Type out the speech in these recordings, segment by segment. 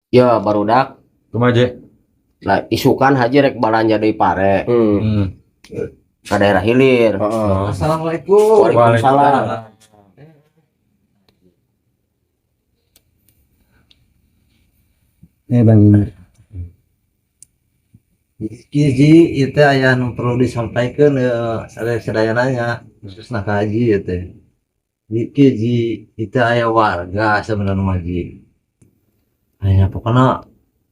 Ya barudak. Kumaha, Je? Lah, isukan haji rek balanja deui pare ka daerah hilir. Oh. Assalamualaikum. Waalaikumsalam. Eh, Bang. Ji, itu aya nu perlu disampaikan sadayana nya, khususna ka Haji ieu teh. Ji, Ji, itu aya warga sebenarnya mah, Ji. Aya pokoknya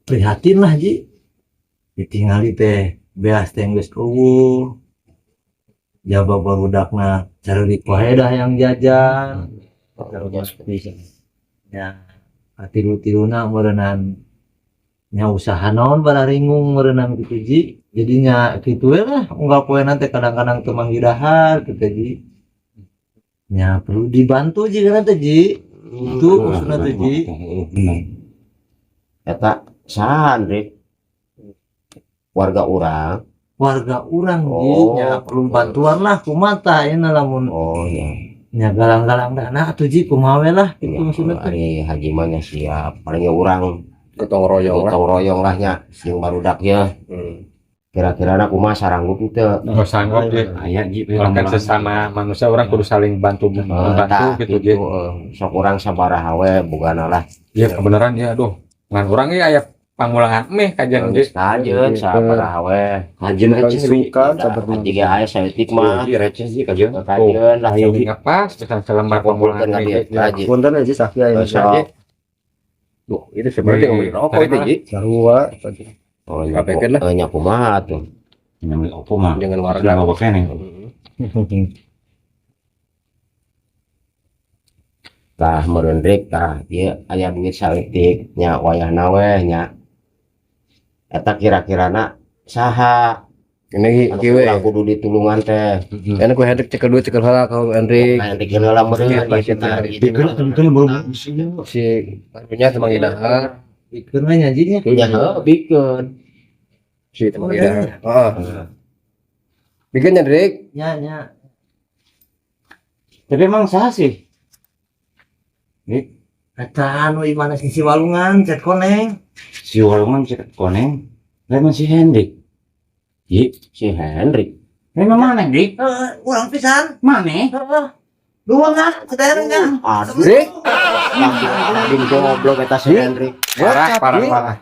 prihatin lah, Ji. Ditingali teh beas teh geus euweuh. Jaba barudakna careurik wae dah yang jajan. Ya, tilu-tiluna meureunan nya usaha naon bararingung meureunan kitu, Ji. Jadinya kitu we lah unggal poe teh kadang-kadang teu manggih dahar kitu, Ji. Nya perlu dibantu ji kana teh, Ji. Itu maksudna teh, Ji. Eta saha, Rik? Warga urang? Warga urang, Ji. Oh. Nya perlu bantuan lah, kumaha tah ayeuna lamun Oh ya. Nya galang-galang dana atuh, Ji, kumaha we lah kitu Ya, maksudna teh. Ari haji mah nya siap. Palingnya urang Gotong royong lah. Gotong royong lah nya jeung barudak ya. Kira-kira na kumaha, saranggup teu? Oh, sanggup, Je. Aya, Ji. Orang kan sesama manusia, orang kudu saling bantu membantu Tah, gitu, Je. Sok urang sabaraha we bogana lah. Ya kebenaran ya, aduh. Ngan urang ge aya pangulangan meh kajian, Je. Geus kajeun sabaraha we. Kajian receh. Suka sabar. Haji ge aya saeutik mah. Ji, receh sih kajian. Kajeun lah Ayo ieu. Ngepas bisa selembar pangulangan Punten meh, ka Je. dieu, Haji. Punten aja sapi aya. Sok. Duh, itu sebenarnya ngomongin rokok itu, Ji. Sarua. Oh, nya Kapekeun lah. Nya kumaha tuh. Yang opo mah. Jangan warga. Sudah bawa kene. Tah meureun, Rik, tah ieu aya duit saeutik nya, wayahna we nya. Eta kira-kirana saha Ini anu kieu we. urang kudu ditulungan teh? Enak ku Hendrik cekel duit cekel heula ka Hendrik. Nah, Hendrik heula meureun ieu teh. Dikeun tentu baru Si anunya temang dahar. Bikeun we nya, Ji, nya. Nya heuh, bikeun. Si temang dahar. Heeh. Bikin Hendrik. Nya nya. Tapi emang sah sih. Eta anu imana si Walungan cet koneng. Si Walungan cek koneng. Lain si Hendrik. Ji, Si Hendrik. memang mana, Dik? Heeh, urang pisan. Mana? Heeh. Luangan sadayana nya. Aduh, Rik. Astagfirullahaladzim, goblok eta si Hendrik. Parah, parah, parah.